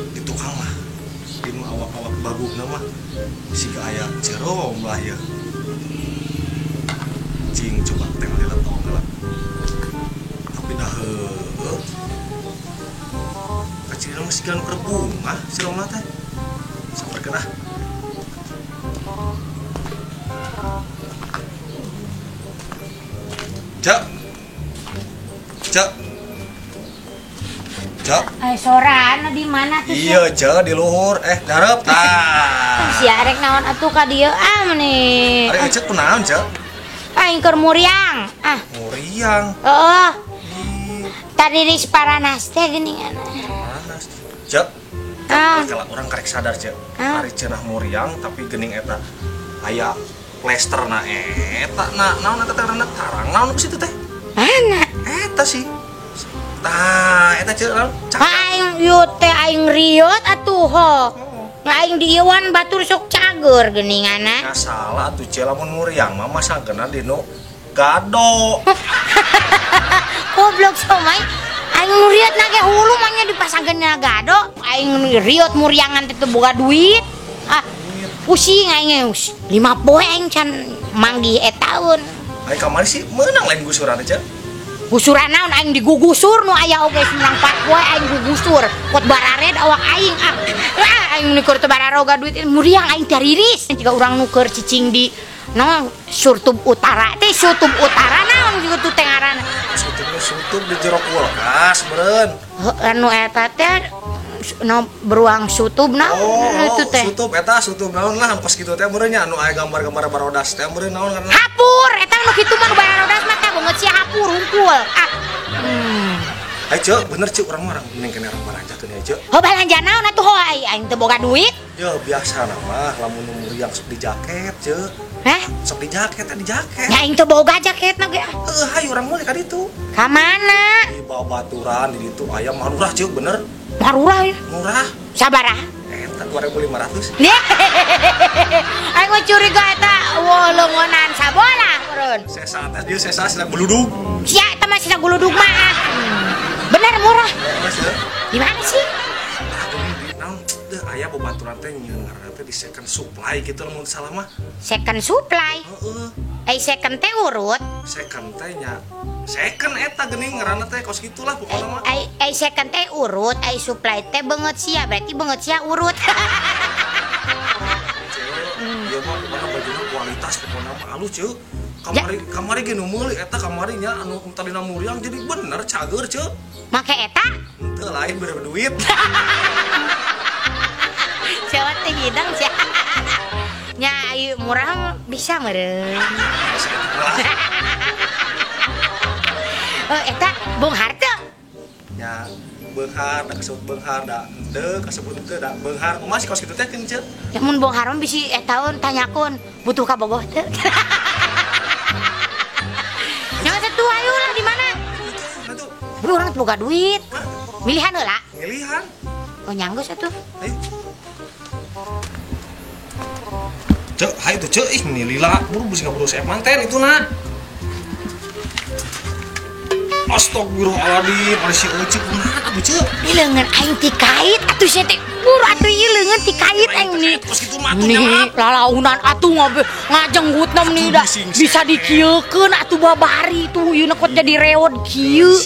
Di tukang mah di nu awak-awak bagugna mah siga aya jerom lah ya. Cing coba teh lila tong heula. Tapi dah heueuh. Kacirina mah siga nu keur bungah si Romlah teh. Samperkeun ah. Cak. Cak. Cak. Sorana di mana tuh? Iya, Cak, di luhur. Darep tah. Sia arek naon atuh ka dieu ah meni. Arek Cek kunaon, Cak? Aing keur muriang. Ah. Muriang. Heeh. Tadi di Paranas teh geuningan. Paranas. Cak. Kalau orang karek sadar, Cak. Ari cenah muriang tapi geuning eta aya plesterna eta na naon eta teh renep karang naon ke situ teh? Mana? Eta sih. Tah, eta ceuk naon? Aing ieu teh aing riot atuh ho. Aing di ieuan batur sok cager geuninganna. Nya salah atuh ceuk lamun muriang mah masangkeunna dinu gado. Goblok somai. Aing nu riot na ge hulu mah nya dipasangkeun na gado. Aing riot muriangan teh teu boga duit. Ah, pusing aing geus. 5 poe aing can manggih etaeun. Aing kamari sih meunang lain gusuran teh ceuk. Gusuran naon aing digugusur nu aya oge menang 4 poe aing gugusur. Kot barared awak aing ah. Aing nu keur teu bararoga duit muriang aing tariris. Jiga urang nu keur cicing di naon Surtub Utara teh Surtub Utara naon juga tuh teh ngaranna. Surtub di jero kulkas meureun. Heuh anu eta teh no beruang sutub naon itu teh. Sutub eta sutub naon lah kos kitu teh meureun nya anu aya gambar-gambar barodas teh meureun naon karena hapur eta nu kitu mah nu barodas mah teh beungeut sia hapur hungkul. Ah. Ayo Cek, bener Cek, urang mah urang mending kene urang balanjakeun ya Cek. Ho balanja naon atuh ho aing teu boga duit. Ya biasa mah lamun nu muriang sok di jaket Cek. Hah? Sok di jaket, di jaket. Ya aing teu boga jaketna ge. Heuh, hayu urang meuli ka ditu. Ka mana? Di babaturan di ditu aya marurah Cek, bener. Marurah ya? Murah. Sabaraha? Eta 2.500. Aing mah curiga eta wolongonan sabolah meureun. Sesa teh dia sesa sila geludug. Sia eta mah sila geludug mah. Bener murah. Di mana sih? Naon teu aya babaturan teh nyieun ngaranna teh di second supply gitu lamun salah mah. Second supply? Heeh. Second teh urut. Second teh nya second eta geuning ngaranna teh kos kitulah pokona mah. Ai second teh urut, ai supply teh beungeut sia, berarti beungeut sia urut. Ieu mah pokona bajuna kualitas pokona mah alus ceuk. Kamari kamari ge nu meuli eta kamari nya anu tadina muriang jadi bener cager ceuk. Make eta? Henteu lain bere duit. Siapa teh hidang sia. Nya ieu murah bisa meureun. Oh, eta beunghar teu? Nya beunghar da kasebut beunghar da henteu kasebut henteu da beunghar. Kumaha sih kos kitu teh keun ceuk? Ya mun beunghar mah bisi etaeun tanyakeun butuh ka bogoh teu. Nya satu ayo lah di mana? Bro urang teu boga duit. Milihan heula. Milihan. Oh nyanggeus atuh. Ayo. Cek, hayu tuh cek, ih ini lila, buru bisi ngaburu saya manten itu na. Astagfirullahaladzim, ada si Ucuk, kumaha atuh cek? Ih leungeun aing tikait, atuh sia teh buru atuh ieu leungeun tikait aing nih. Terus kitu mah atuh nih, lalaunan atuh ngajenggutna meni da bisa dikieukeun atuh babari tuh ieu kot jadi reod kieu.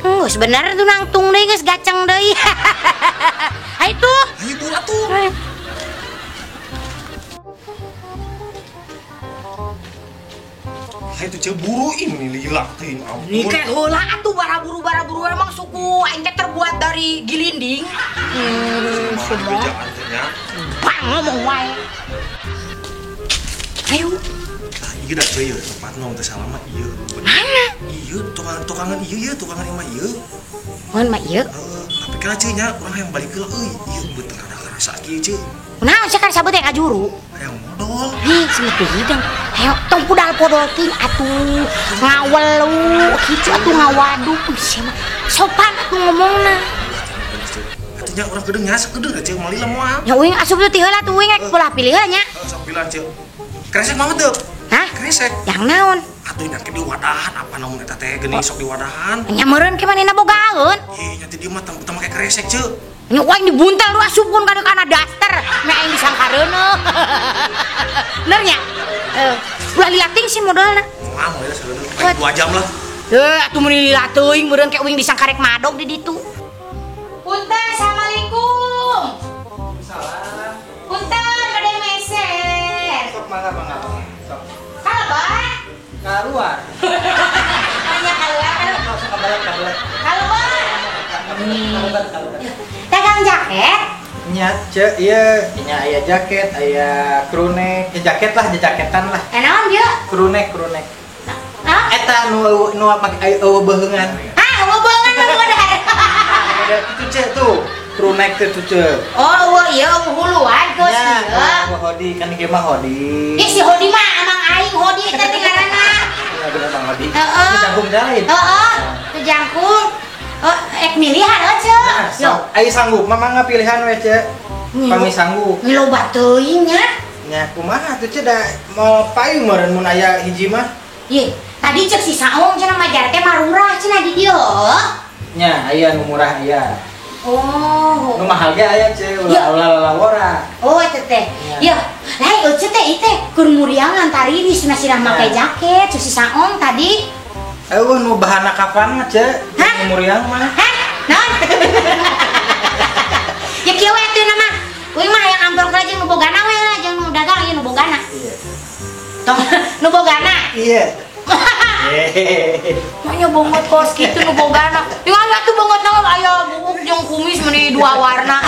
Geus bener tuh nangtung deui geus gaceng deui. Hayu tuh. Hayu buru atuh. Itu cek buru ini lila teh ampun. Nih kayak heula atuh baraburu emang suku aing teh terbuat dari gilinding. Semua. Bang ngomong wae. Ayo. Tah ieu da ceu ieu tempat nong teh salah mah ieu. Mana? Ieu tukangan ieu ieu tukangan imah ieu. Mun mah ieu. Heeh, tapi Tapi kira ceu nya urang hayang balik heula euy. Ieu beuteung rada karasa kieu ceu. Kunaon sia karasa beuteung ka juru? Hayang modol. Ih, semut hidung. Hayo tong pudal podol teuing atuh. Ngawelu kitu atuh ngawadu. Sia mah sopan atuh ngomongna. Atuh nya urang kedeung nya sakedeung ceu malila moal. Ya uing asup teh heula tuh uing pola pilih heula nya. Heeh, sok pilih ceu. Kresek mah teu? Hah? Kresek. Yang naon? Atuh nya ke diwadahan apa naon eta teh geuning sok diwadahan. Nya meureun ke manehna bogaeun. Ih, nya teh dieu mah teu make kresek ceu. Nya uing dibuntal lu asupkeun ka kana daster, meh aing disangkareuneuh. Bener nya? Ulah lila teuing sih modalna. Moal moal sakedeung 2 jam lah. Heuh, atuh mun lila teuing meureun ke uing disangkarek madog di ditu. Punten, assalamualaikum. Salam. Punten, bade meser. Sok mangga mangga. Sok. Kalebet. Keluar. Hanya keluar. Sok kabalet kabalet. Kalebet. Kalebet kalebet. Dagang jaket? Nya, ce, ieu nya aya jaket, aya crew neck, ya jaket lah, jaketan lah. Naon ieu? Crew neck, crew neck. Hah? Eta nu nu make eueuh beheungan. Hah, eueuh beheungan mah modar. Itu ce tuh, crew neck teh tuh ce. Oh, eueuh ieu eueuh huluan geus ieu. Nya, hodi kan ieu mah hodi. Ih, si hodi mah amang aing hodi eta teh ngaranna. Iya bener Bang Hodi. Heeh. Jangkung lain. Heeh, teu jangkung. Oh, ek milihan heuh ce. Yo, ai sanggup mah mangga pilihan we ce. Pami sanggup. Loba teuing nya. Nya kumaha tuh ce da moal payu meureun mun aya hiji mah. Ye, tadi cek si Saung cenah majar teh marurah cenah di dieu. Nya aya nu murah aya. Oh. Nu mahal ge aya ce, ulah ulah lalawora. Oh eta teh. Ya, lain eueuh teh ieu teh keur muriangan tariris cenah sirah make jaket cek si Saung tadi. Eueuh nu bahana kapan mah ce? Nu muriang mah. Hah? Naon? Ya kieu we atuh mah. Uing mah hayang amprok lah jeung nu bogana we lah jeung nu dagang ieu nu bogana. Iya. Tong nu bogana. Iya. Maknya bongot kos kitu nu bogana. Tinggal atuh bongot naon aya buuk jeung kumis meuni dua warna.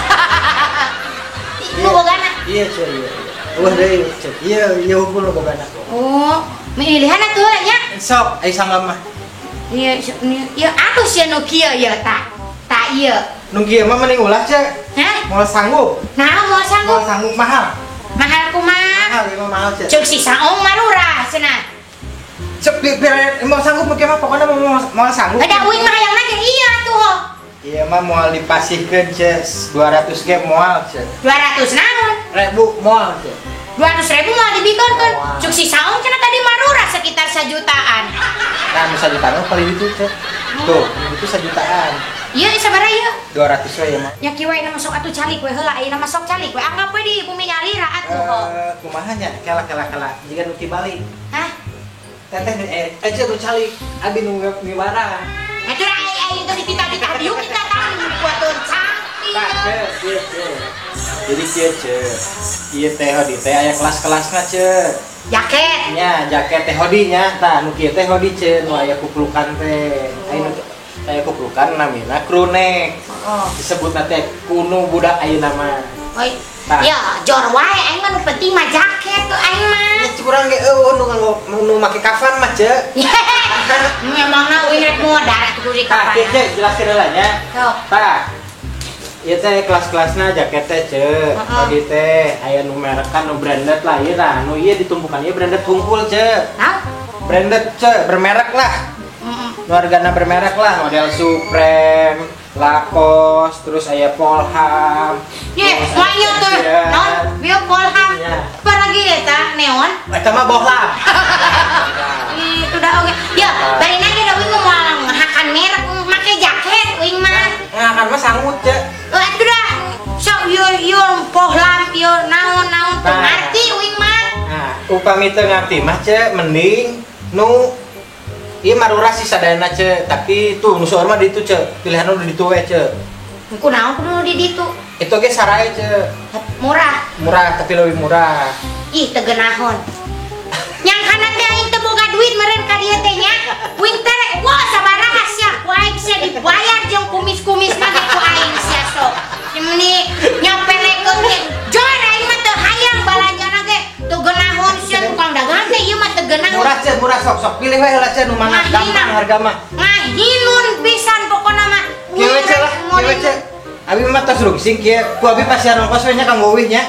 Nu bogana. Iya, ce, iya. Eueuh deui, ce. Iya, ieu hukum nu bogana. Oh, milihan atuh nya. Sok, ai sangga mah. Iya, iya atuh sia nu kieu ieu ta. Ta ieu. Nu kieu mah mending ulah, ce. Hah? Moal sanggup. Nah, moal sanggup. Moal sanggup mahal. Mahal kumaha? Mahal ieu mah mahal, ce. Ceuk si Saung marurah cenah. Cek mau sanggup mah mah pokoknya mau sanggup. Ada uing mah hayang ge iya atuh ho. Iya mah moal dipasihkeun ce 200 ge moal ce. 200 naon? Ribu moal ce. 200 ribu moal dibikeun. Cuk si Saung cenah tadi marurah sekitar 1 jutaan. Nah, nu 1 jutaan mah paling itu ce. Tuh, itu 1 jutaan. Ieu sabaraha ieu? 200 we ieu mah. Nya kieu we na masuk atuh calik we heula ayeuna masuk calik we anggap we di bumi nyalira atuh ho. Kumaha nya? Kela kela kela. Jiga nu tibalik. Hah? Teteh aja nu calik, abi nu miwara. Atuh ai ai teh ditita-tita diuk kita tahu kuatun cangki. Tah, ce, ce. Jadi kieu ce. Ieu teh hodi teh aya kelas-kelasna ce. Jaket. Nya, jaket teh hodi nya. Tah, nu kieu teh hodi ce, nu aya kuplukan teh. Aya nu aya kuplukan namina crew neck. Oh. Disebutna teh kunu budak ayeuna mah. Oi. Ya, jor wae aing mah nu penting mah jaket tuh aing mah. Ya kurang ge eueuh nu nganggo nu make kafan mah ce. Memangna uing rek modar atuh kudu kafan. Tah, ce jelasin heula nya. Sok. Tah. Ieu teh kelas-kelasna jaket teh ce. Tadi teh aya nu merekan nu branded lah ieu tah. Nu ieu ditumpukan ieu branded hungkul ce. Hah? Branded ce, bermerek lah. Nu hargana bermerek lah, model Supreme, Lacoste, terus aya Polham. Ye, maknya tuh. Naon? Bieu Polham. Apa lagi eta neon? Eta mah bohlam. Itu dah oke. Ya, barina ge da uing moal ngahakan merek make jaket uing mah. Ngahakan mah sanggut ce. Oh, atuh dah. Sok ieu ieu Polham ieu naon-naon teu ngarti uing mah. Nah, upami teu ngarti mah ce mending nu ieu marurah sih sadayana ce, tapi tuh nu seueur mah di ditu ce, pilihan nu di ditu we ce. Kunaon kudu di ditu? Itu ge sarai ce. Murah. Murah tapi lebih murah. Ih, teu geunaheun. Yang kana teh aing teu boga duit meureun ka dieu teh nya. Uing teh wah sabaraha sia ku aing sia dibayar jeung kumis-kumisna ge ku aing sia sok. Meni nyapelekeun ge. Jor aing mah teu hayang balanjana ge. Teu geunaheun sia tukang dagang teh ieu mah teu geunaheun. Murah ce, murah sok sok pilih we heula ce nu mana gampang harga mah. Ngahinun pisan pokona mah. Kieu we ce lah, kieu we ce. Abi mah tos rungsing kieu. Ku abi pasian ongkos we nya kanggo uih nya.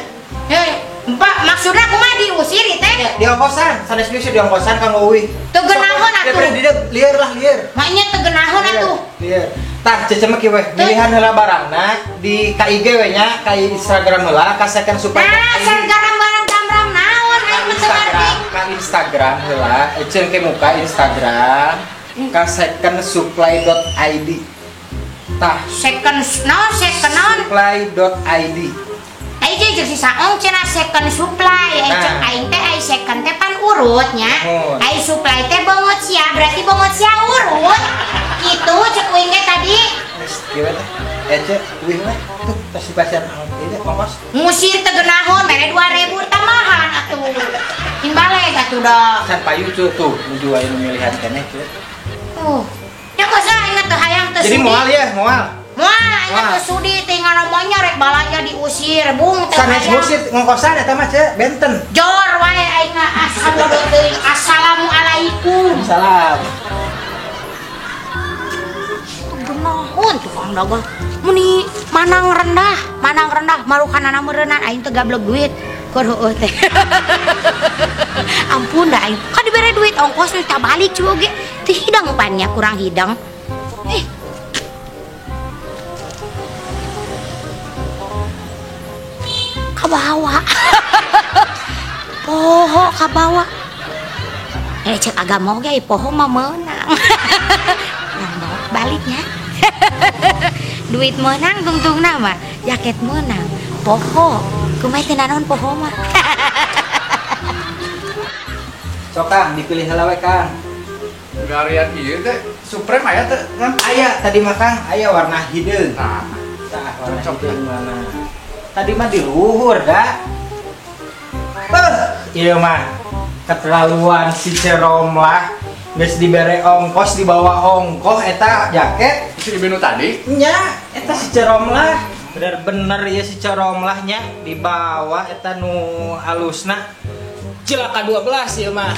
Hei, Pak, maksudna kumaha diusir ieu teh? Di ongkosan, sanes diusir di ongkosan kanggo uih. Teu geunaheun atuh. Lieur lah lieur. Maknya teu geunaheun atuh. Lieur. Tah Cece mah kieu we, pilihan heula barangna di KIG we nya, ka Instagram heula, ka second supply. Nah, Instagram barang gambrang naon aing mah teu ngarti. Ka Instagram heula, eceun ke muka Instagram ka secondsupply.id. Tah, second naon second naon? Supply.id. Ai jeung si saong cenah second supply, ai cek aing teh ai second teh pan urut nya. Ai supply teh bongot sia, berarti bongot sia urut. Gitu cek uing ge tadi. Geus kieu teh. Ece uing we. Tuh tos dipasian ieu ongkos. Ngusir teu geunaheun mere 2000 tambahan atuh. Kin balik atuh da. Can payu tuh tuh nuju aya nu milihan keneh kieu. Tuh. Nya kos aing teu hayang teu sudi. Jadi moal ya, moal. Moal aing teu sudi teh ngaramanya rek balanja diusir, bung teu hayang. Sanes ngusir ngongkosan eta mah ce benten. Jor wae aing mah asal teuing. Assalamualaikum. Salam. Geunahun tukang dagang. Meni manang rendah marukanana meureunnan aing teu gablek duit. Keur heueuh teh. Ampun dah aing. Ka dibere duit ongkos nu balik cuy oge. Teu hidang pan nya kurang hidang. Kabawa. Poho kabawa. Cek agama oge poho mah meunang. Nang bawa baliknya. Duit meunang tungtungna mah, jaket meunang. Poho, kumaha teh naon poho mah. Sok Kang, dipilih heula we Kang. Garian ieu teh Supreme aya teh kan? Aya tadi mah Kang, aya warna hideung. Tah, tah warna hideung mana? Tadi mah di luhur da. Ieu mah keterlaluan si Ceromlah. Geus dibere ongkos dibawa ongkoh eta jaket si Ibnu tadi. Nya, eta si Ceromlah. Bener-bener ya si Ceromlahnya dibawa eta nu alusna. Cilaka 12 ieu mah.